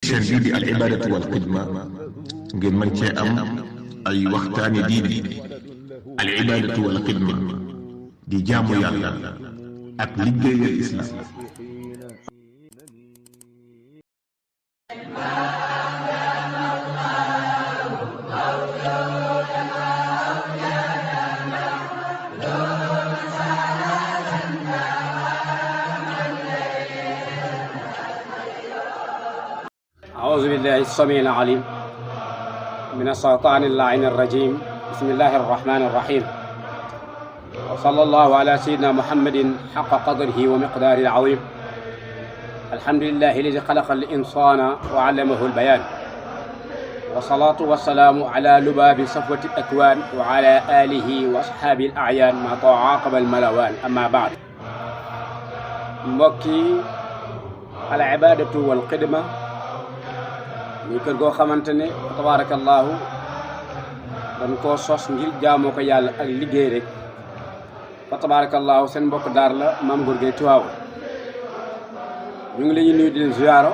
chaîne bii di al ibadatu wal xidma ngeen mën cee am ay waxtaani diine al ibadatu wal xidma di jaamu yàlla ak liggéeyal islam. أعوذ بالله السميع العليم من الشيطان اللعين الرجيم بسم الله الرحمن الرحيم وصلى الله على سيدنا محمد حق قدره ومقداره العظيم الحمد لله الذي خلق الإنسان وعلمه البيان والصلاة والسلام على لباب صفوة الأكوان وعلى آله وأصحابه الأعيان ما تعاقب الملوان أما بعد mbokki al ibadatu wal xidma ñu kër goo xamante ne tabaarakallaahu dañ koo sos ngir jaamoo ko yàlla ak liggéey rek fa tabaarakallaahu seen mbokk daar la Maam Góor Gueye Tiwaawan ñu ngi leen nuyu di leen ziyaaro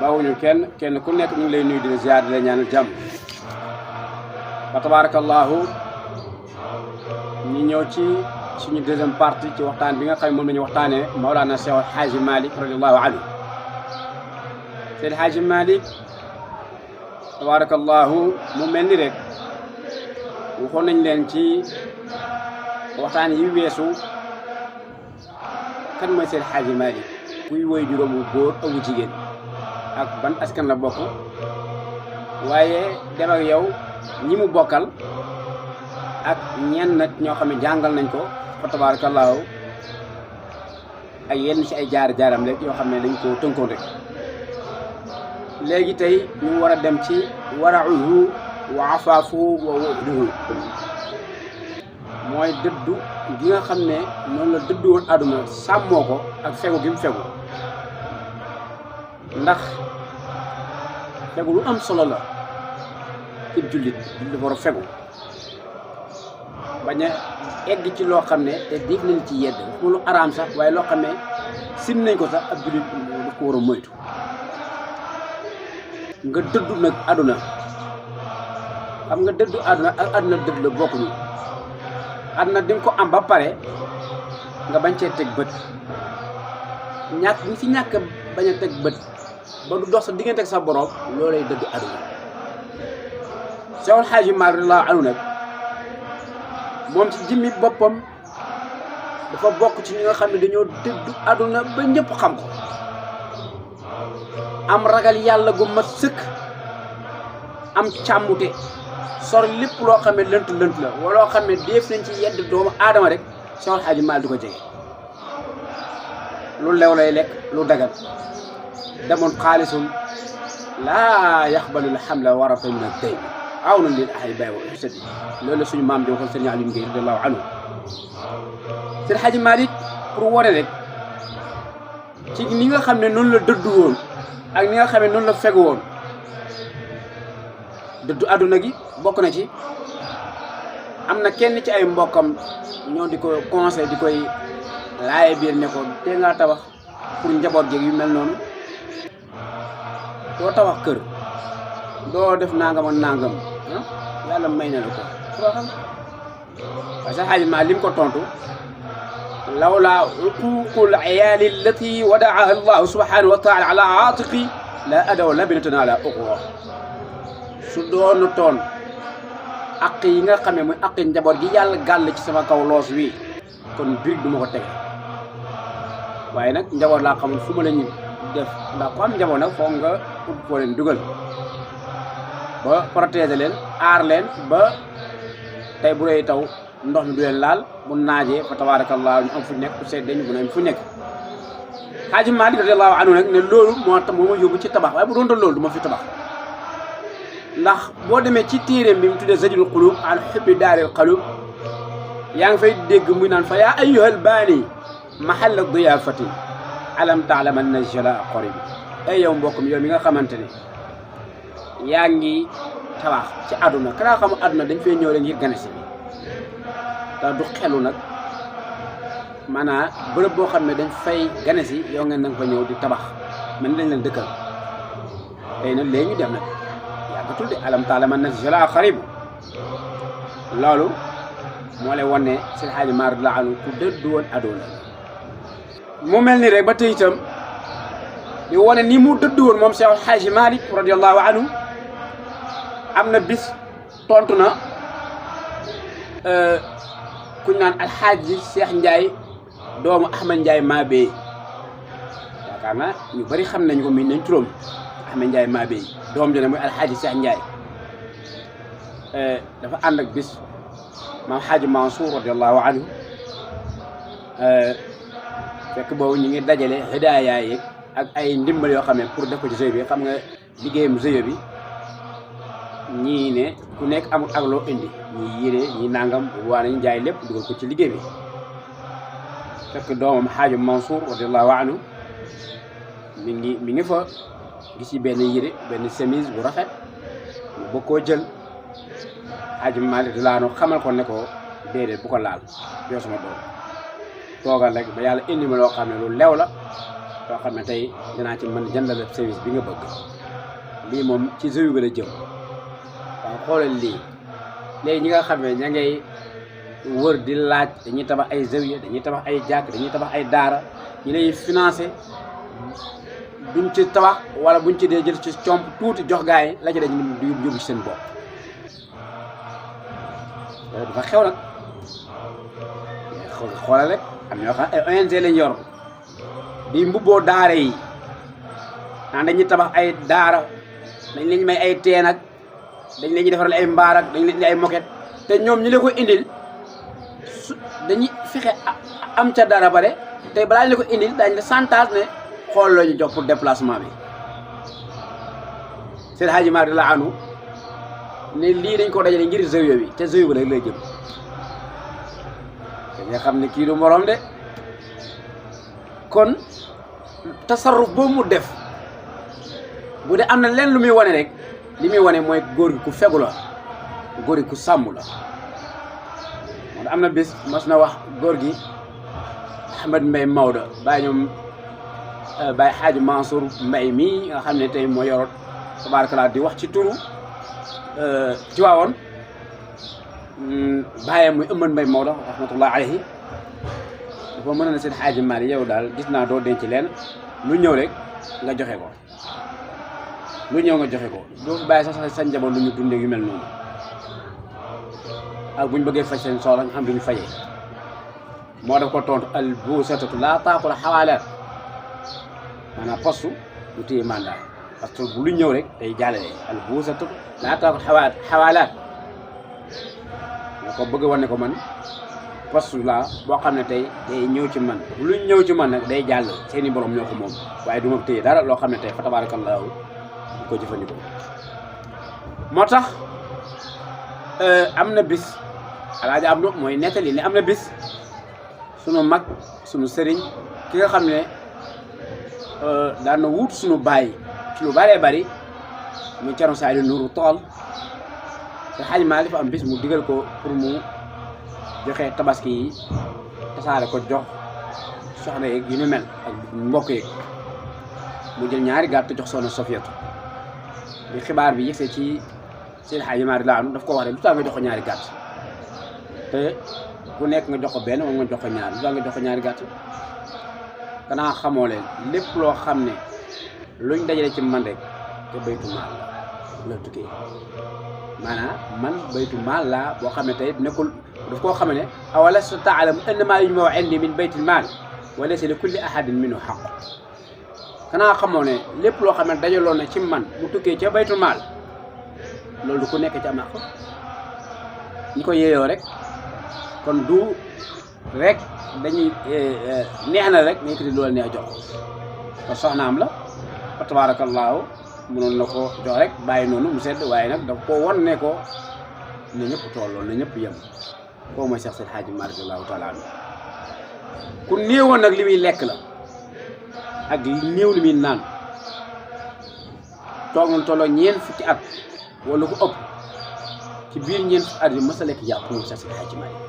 bawuñu kenn ku nekk ñu ngi lay nuyu di leen ziyaar di leen ñaanal jàmm fa tabaarakallaahu ñu ñëw ci suñu deuxième partie ci waxtaan bi nga xam ne moom la ñu waxtaanee Mawlana Cheikh El Hadji Malick radiyallahu anhu Seydi Hadji Malick tabarakallahu mu mel ni rek waxoon nañ leen ci waxtaan yi weesu kan mooy Seydi Hadji Malick kuy woy juróomu góor awu jigéen ak ban askan la bokk waaye dem ak yow ñi mu bokkal ak ñenn nag ñoo xam ne jàngal nañ ko fa tabarakallahu ay yenn ci ay jaar-jaaram rek yoo xam ne dañ ko tënkoon rek léegi tey ñu war a dem ci warauhu wa afaafuhu wa wuhduhu mooy dëddu gi nga xam ne noonu la dëddu woon àdduna sàmmoo ko ak fegu gi mu fegu ndax fegu lu am solo la ci jullit dafa war a fegu bañ a egg ci loo xam ne te dig nañ ci yedd waxuma lu araam sax waaye loo xam ne sim nañ ko sax ab jullit daf ko war a moytu nga dëddu nag àdduna xam nga dëddu àdduna ak àdduna dëdd la bokkuñu àdduna di nga ko am ba pare nga bañ cee teg bët ñàkk ñi fi ñàkk bañ a teg bët ba du dox sa diggante ak sa borom loolay dëddu àdduna Seex El Hadji Malick radiyallaahu anhu nag moom ci jëmmi boppam dafa bokk ci ñi nga xam ne dañoo dëddu àdduna ba ñëpp xam ko am ragal yàlla gu mat sëkk am càmmute sor lépp loo xam ne lënt la wala loo xam ne def nañ ci yedd doomu aadama rek Seex El Hadji Malick du ko jege lu lew lay lekk lu dagal demoon xaalisul laa yaxbalul xamla warata min ad-dayn aw na lil ahibaa wa ihsadi loolu la suñu maam di waxoon Sëriñ Aliou Gueye radiyallaahu anhu Seydi Hadji Malick pour wone rek ci ni nga xam ne noonu la dëddu woon ak ni nga xam ne noonu la fegu woon dëddu àdduna gi bokk na ci am na kenn ci ay mbokkam ñoo di ko conseil di koy laaye biir ne ko te ngaa tabax pour njaboot jeeg yu mel noonu doo tabax kër doo def nangam ak nangam yàlla may na la ko soo xam waaye Seydi Hadji Malick li mu ko tontu lawlaa uquuqul iyaali allati wadaaha allahu subhanahu wa taala ala aatiqi la adaw labinatan ala uquwa su doonu toon aq yi nga xamee muy aqi njaboot gi yàlla gàll ci sama kaw loos wi kon birig du ma ko tege waaye nag njaboot laa xamul fu ma la ñu def ndax ko am njaboot nag foog nga ut foo leen dugal ba protéger leen aar leen ba tey bu dee taw ndox mi du leen laal bu naajee fa tabaarakallaahu ñu am fu nekk bu seet dañu bu nañ fu nekk Hadji Malick radiyallaahu anhu nag ne loolu moo tax moo ma yóbbu ci tabax waaye bu doon loolu du ma fi tabax ndax boo demee ci téeréem bi mu tuddee Zajrul Quluub an hubbi daaril quluub yaa ngi fay dégg muy naan fa yaa ayyuhal baani mahalla diyaafati alam ta'lam anna jalaa qarib ay yow mbokk mi yow mi nga xamante ne yaa ngi tabax ci àdduna kanaa xam àdduna dañ fay ñëw rek ngir gane si te du xelu nag maanaam bërëb boo xam ne dañ fay gane si yow ngeen da nga fa ñëw di tabax mel ni dañ leen dëkkal tey nag léegi ñu dem nag yàggatul de alam taala man nazala xaribu loolu moo lay wan ne Seydi Hadji Malick radiyallahu anhu ku dëddu woon adoona mu mel ni rek ba tey itam di wane ni mu dëddu woon moom Seydi Hadji Malick radiyallahu anhu am na bis tontu na kuñ naan alxaaji Cheikh Ndiaye doomu Ahmed Ndiaye Mabé yaakaar naa ñu bari xam nañ ko miin nañ turam Ahmed Ndiaye Mabé doom jone mooy alxaaji Cheikh Ndiaye dafa ànd ak bis maam Xaaji Mansour radiyallahu anhu fekk boobu ñu ngi dajale hidaaya yeeg ak ay ndimbal yoo xam ne pour def ko ci jeu bi xam nga liggéeyam jeu bi ñii ne ku nekk amul ak loo indi ñii yére ñii nangam waa nañu jaay lépp dugal ko ci liggéey bi fekk doomam Xaaji Mansour radiyallahu anhu mi ngi fa gis ci benn yére benn chemise bu rafet mu bëgg koo jël Hadji Malick radiyallahu anhu xamal ko ne ko déedéet bu ko laal yow sama doom toogal rek ba yàlla indi ma loo xam ne lu lew la loo xam ne tey dinaa ci mën jëndal service bi nga bëgg lii moom ci jeu bi la jëm waaw xoolal lii léegi ñi nga xam ne ña ngay wër di laaj dañuy tabax ay zawiya dañuy tabax ay jàkk dañuy tabax ay daara ñi lay financé duñ ci tabax wala buñ ci dee jël ci comp tuuti jox gaa yi la ci dañ di yóbbu ci seen bopp dafa xew nag xoolal rek am ñoo xam ay ONG lañ yor di mbubboo daara yi naan dañuy tabax ay daara dañ leen may ay teen ak dañ leen defaral ay mbaar ak dañ leen ay moquette te ñoom ñi la ko indil dañuy fexe am ca dara bare te balaa ñu la ko indil daañu la santage ne xool la ñu jox pour déplacement bi Seydi Hadji Malick radiyallahu anhu ne lii dañ ko dajale ngir zawiya bi te zawiya bi rek lay jëm te nga xam ne kii du morom de kon tasarruf boobu mu def bu dee am na leen lu muy wane rek li muy wane mooy góor gi ku fegu la góor gi ku sàmm la moo tax am na bis mas na wax góor gi Ahmed Mbaye Maodo bàyyi ñoom Baye Hadji Mansour Mbaye mii nga xam ne tey moo yoroon tabarakallah di wax ci turu ci waawoon bàyyam muy Ahmed Mbaye Maodo rahmatullah alayhi dafa mën na Seydi Hadji Malick yow daal gis naa doo denc leen lu ñëw rek nga joxe ko lu ñëw nga joxe ko doo fi bàyyi sax sa njaboot lu ñu dundee yu mel noonu ak buñ bëggee faj seen soxla nga xam duñu fajee moo daf ko tontu al buusatatu laa taakul xawaalaat maanaam postu du téye mandat parce que bu lu ñëw rek day jàllale al buusatatu laa taakul xawaalaat moo ko bëgg wane ko man postu laa boo xam ne tey day ñëw ci man bu lu ñëw ci man nag day jàll seeni borom ñoo ko moom waaye du ma téye dara loo xam ne tey fa tabaarakallaahu du ko jëfandikoo moo tax am na bis alaaji Abdou mooy nettali ne am na bis sunu mag sunu sëriñ ki nga xam ne daan na wut sunu baay ci lu bëree bëri muy Thierno Saïdou Nourou Tall te Hadji Malick dafa am bis mu digal ko pour mu joxe tabaski yi tasaare ko jox soxna yeeg yu ñu mel ak mbokk yeeg mu jël ñaari gàtt jox soxna Sofiyatu bi xibaar bi yëgsee ci Seydi Hadji Malick laanu daf ko wax ne lu tax nga jox ko ñaari gàtt te ku nekk nga jox ko benn moom nga jox ko ñaar lu tax nga jox ko ñaari gàtt kanaa xamoo leen lépp loo xam ne luñ dajale ci man rek te baytu maal la tukkee maanaam man baytu maal laa boo xam ne tey nekkul daf koo xam ne awalasta taalamu annamaa yujma'u indi min baytil maal wa laysa li kulli ahadin minhu haqq kanaa xamoo ne lépp loo xam ne dajaloon na ci man mu tukkee ca baytul maal loolu du ku nekk ci am àq ñi ko yeeyoo rek kon du rek dañuy neex na rek nga yëkkati loolu neex jox ko soxnaam la fa tabaarakallaahu mënoon na ko jox rek bàyyi noonu mu sedd waaye nag daf koo won ne ko ne ñëpp tolloon na ñëpp yem koo mooy Seex Seydi Hadji Malick radiyallaahu taala anhu ku néewoon nag li muy lekk la ak néew li muy naan toog nañ tolloo ñeent fukki at wala ko ëpp ci biir ñeent fukki at yi mës a lekk yàpp moom Seex Seydi Hadji Malick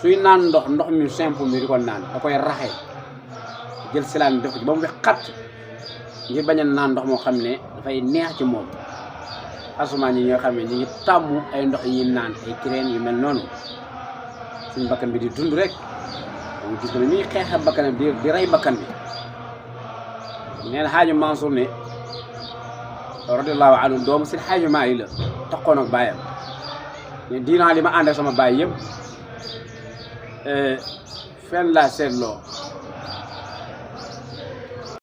suy naan ndox mi simple mi di ko naan da koy raxee jël silaan def ko ci ba mu wex xat ngir bañ a naan ndox moo xam ne dafay neex ci moom asumaan yi ñoo xam ne ñu ngi tàmm ay ndox yi naan ay kireen yu mel noonu suñu bakkan bi di dund rek moom gis ne muy xeexa bakkanam di rey bakkan bi nee na xaaju Mansour ne radiyallahu anhu doomu si xaaju maa yi la taxoon ak baayam ne diinaa li ma ànd ak sama baay yëpp fenn laa seetloo